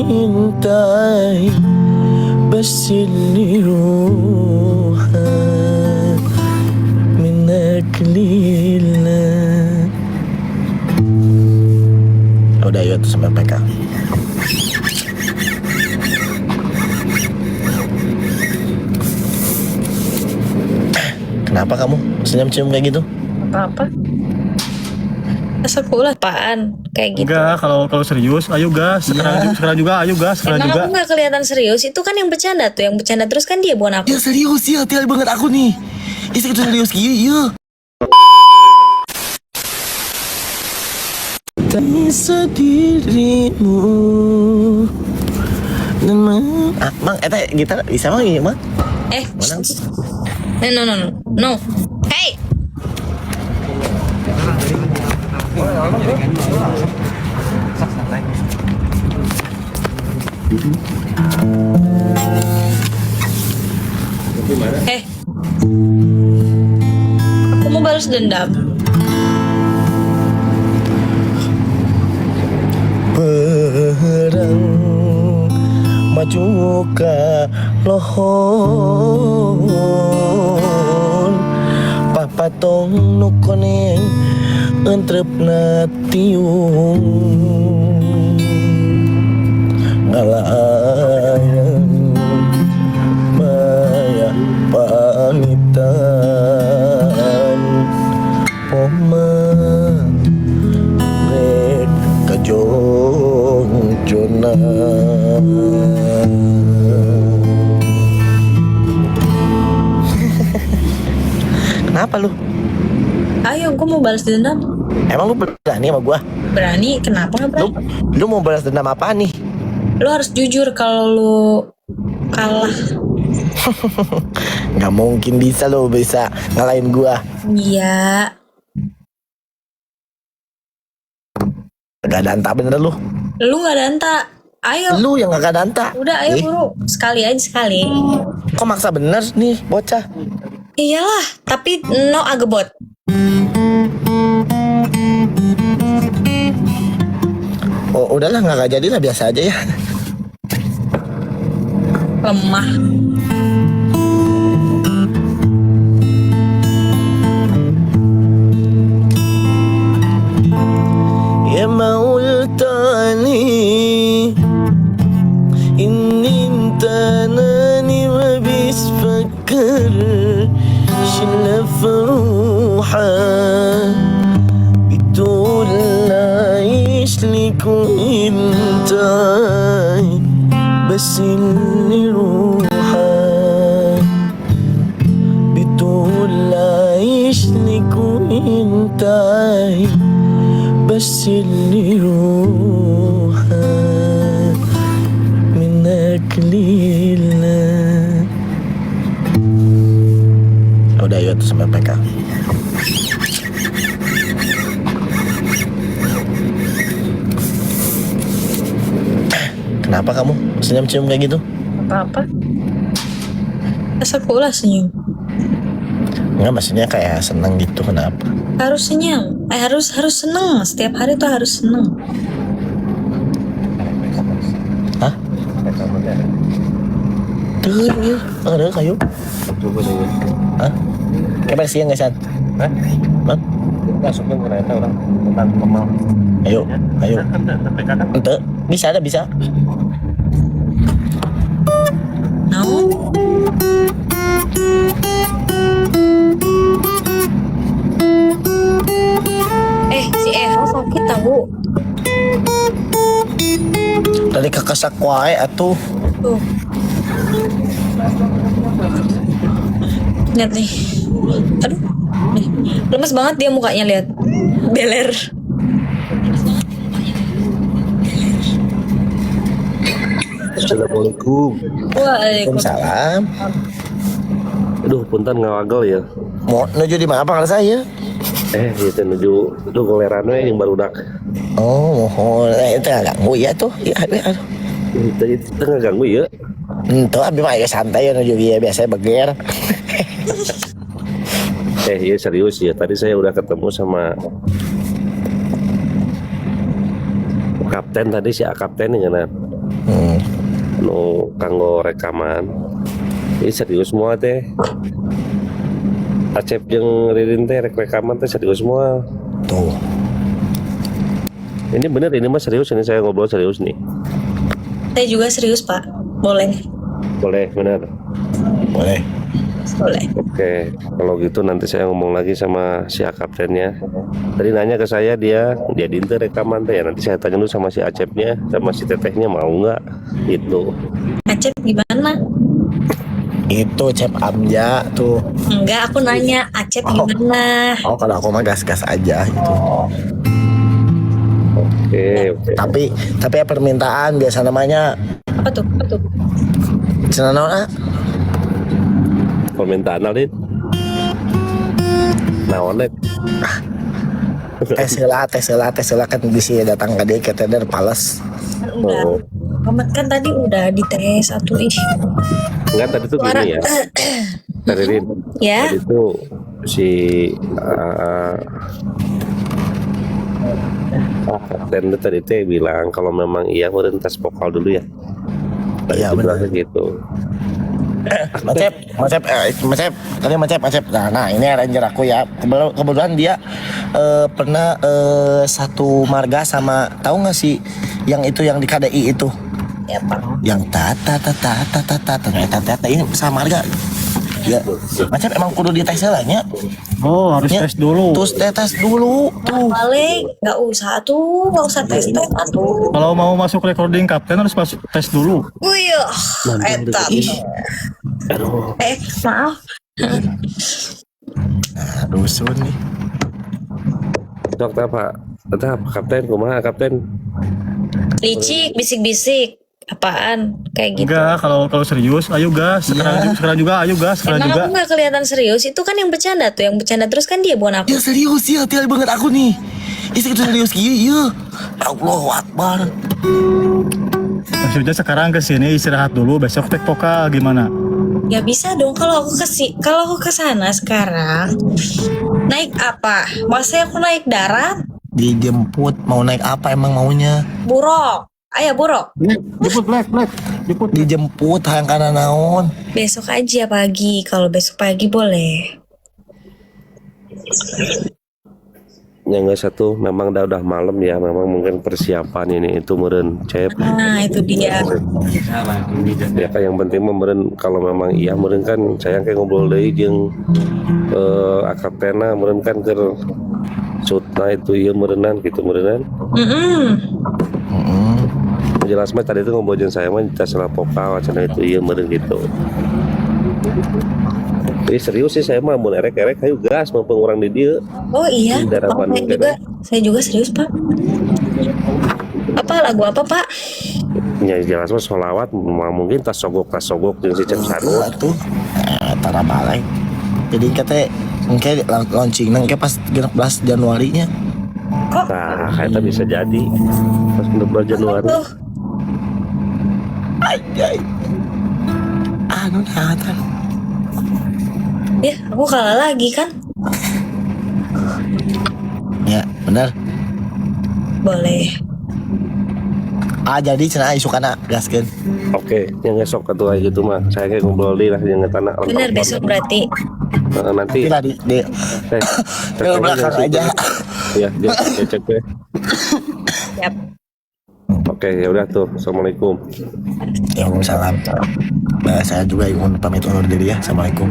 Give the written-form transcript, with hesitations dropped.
وانت عايش بس اللي روحك منك لله. Udah yuk tuh sampai PK. Kenapa kamu senyum-senyum kayak gitu? Apa-apa. Sekolah apaan kayak gitu. Enggak, kalau kalau serius, ayo gas. Sekarang Iya. juga, sekarang juga, ayo gas. Sekarang Emang juga. aku nggak kelihatan serius? Itu kan yang bercanda tuh, yang bercanda terus kan dia, bukan aku. Ya serius ya, tiap banget aku nih. Ih, itu serius iya iya. Tak bisa dirimu dan ah, Mang, eta gitar bisa mang iya, Mang? Eh, Mana? No, no, no, no, no. Hey, eh, aku mau balas dendam. Perang maju ka lohor papatong nu koneng entrepna tiung ngalayan maya pamitan poma rek kajongjonan. Kenapa lu? Ayo, gue mau balas dendam. Emang lu berani sama gua? Berani? Kenapa nggak Lu berani? lu mau balas dendam apa nih? Lu harus jujur kalau lu kalah. Nggak mungkin bisa lu bisa ngalahin gua. Iya. Gak danta bener lu. Lu nggak danta. Ayo. Lu yang gak danta. Udah, ayo Ih, buru. Sekali aja sekali. kok maksa bener nih bocah? Iyalah, tapi no agebot. Oh, udahlah nggak jadi lah, biasa aja ya. Lemah. يا ما قلت عليه ان انت اناني ما بيفكرش الا في روحك بتقول عايش ليك وانت عايش بس اللي روحك بتقول عايش ليك وانت عايش بس اللي روحك منك لله. Udah yuk tuh sampai PK. Kenapa kamu senyum-senyum kayak gitu? Apa-apa. Sekolah senyum. Enggak, maksudnya kayak seneng gitu, kenapa? Harus senyum. Eh, harus harus seneng. Setiap hari tuh harus seneng. Hah? Tuh, iya. Ada kayu. Hah? Kayak siang nggak, San? Hah? Hah? Masuknya kereta orang tentang normal. Ayo, ayo. PK kan? Ente, bisa ada bisa. No. Eh, si Eho sakit tahu. Tadi kekesak wae atuh. Tuh. Lihat nih. Aduh. Nih. Lemes banget dia mukanya, lihat. Beler. Assalamualaikum. Waalaikumsalam. Waalaikumsalam. Aduh, punten ngawagel ya. Mau nuju di mana kalau saya? Eh, itu nuju duh goleran we yang barudak. Oh, mohon. Eh, itu nggak ganggu ya tuh. Iya, aduh, aduh. Itu ngeganggu ya. Ente, abi mah ya santai ya nuju dia biasanya beger. Eh, iya serius ya. Tadi saya udah ketemu sama kapten tadi, si kapten nih kan. Nu kanggo rekaman. Ini serius semua teh. Acep jeung Ririn teh rek rekaman teh serius semua. Tuh. Ini bener, ini mah serius, ini saya ngobrol serius nih. Saya juga serius, Pak. Boleh. Boleh, bener. Boleh. Boleh. Oke, kalau gitu nanti saya ngomong lagi sama si kaptennya. Tadi nanya ke saya dia, dia teu rekaman teh ya. Nanti saya tanya dulu sama si Acepnya, sama si Tetehnya mau nggak? Itu. Acep gimana? Itu Cep Amja tuh. Enggak, aku nanya Acep Oh. gimana? Oh, kalau aku mah gas-gas aja gitu. Oke. Tapi ya permintaan biasa namanya Apa tuh? Apa tuh? cenah naon, ah? Permintaan Alin. Naon deh? Tes heula, tes heula, tes heula kan bisa datang ke dia ke tender pales. Kan udah. Oh. Kamu kan tadi udah dites satu ih. Enggak, tadi tuh Suara. gini ya. Tadi Rin, Ya. tadi tuh si kapten tuh tadi teh bilang kalau memang iya meureun tes vokal dulu ya. Tadi Iya, tuh benar. bilangnya gitu. Macep, Macep, Macep, tadi Macep, Macep. Nah, ini arranger aku ya. Kebetulan dia pernah satu marga sama, tahu nggak sih yang itu yang di KDI itu, Ya, Pak. yang ta ta ta ta ta ta ta ta ta ta ta, ini sama marga. Ya, Macep emang kudu dites heula nya. Oh, harus Ya. tes dulu. Terus tes dulu tuh. Balik, nggak usah tuh, nggak usah tes tes atuh. Kalau mau masuk recording kapten harus masuk tes dulu. Wih, eta. Aduh, Eh, maaf. Nah, dusun nih. Dok, apa? Tetap kapten kumaha kapten? Licik, bisik-bisik. Apaan? Kayak gitu. Enggak, kalau kalau serius, ayo gas. Sekarang Iya. juga, sekarang juga, ayo gas, sekarang Emang juga. aku nggak kelihatan serius? Itu kan yang bercanda tuh, yang bercanda terus kan dia, bukan aku. Ya serius ya, tiap banget aku nih. Ih, itu serius kieu ieu. Allahu Akbar. Maksudnya sekarang ke sini istirahat dulu, besok tek vokal gimana? Ya bisa dong kalau aku ke sana sekarang naik apa? Masa aku naik darat? Dijemput mau naik apa emang maunya? Buruk. Ayo buruk. Jemput Black, Black. Jemput. Dijemput hayang kana naon? Besok aja pagi. Kalau besok pagi boleh. Yang enggak satu memang udah malam ya, memang mungkin persiapan ini itu meureun Cep. Nah, itu dia. Ya kan yang penting mah meureun kalau memang iya meureun kan saya kayak ngobrol deui jeung akaptena meureun kan keur shootna itu ieu meureunan gitu meureunan. Mm-mm. Heeh. Jelas mah tadi itu ngobrol jeung saya mah tes lah vokal cenah itu ieu meureun gitu. Jadi serius sih saya mah mun erek-erek ayo gas mumpung urang di dieu. Oh iya, Di daerah oh, saya Bandung juga, saya juga serius Pak. Apa lagu apa Pak? Ya jelas mah sholawat mah mungkin tas sogok jeung si Cep Sanur. Tuh. Tara balik. Jadi kata mungkin launching nang pas 16 Januari nya. Kok? Nah, eta bisa jadi pas 16 Januari. Tuh, Anjay. Anu nah tah. ya aku kalah lagi kan? Ya, bener. Boleh. Ah, jadi cenah isukana gaskeun. Oke, yang esok atuh kayak gitu mah. Saya kayak ngobrol deui lah jeung etana. Bener besok berarti. Heeh, nanti Nanti lah di teh di belakang aja. Ya, dia dia cek deh. Siap. Oke, ya udah tuh. Assalamualaikum. Ya, Waalaikumsalam. Nah, saya juga ingin pamit undur diri ya. Assalamualaikum.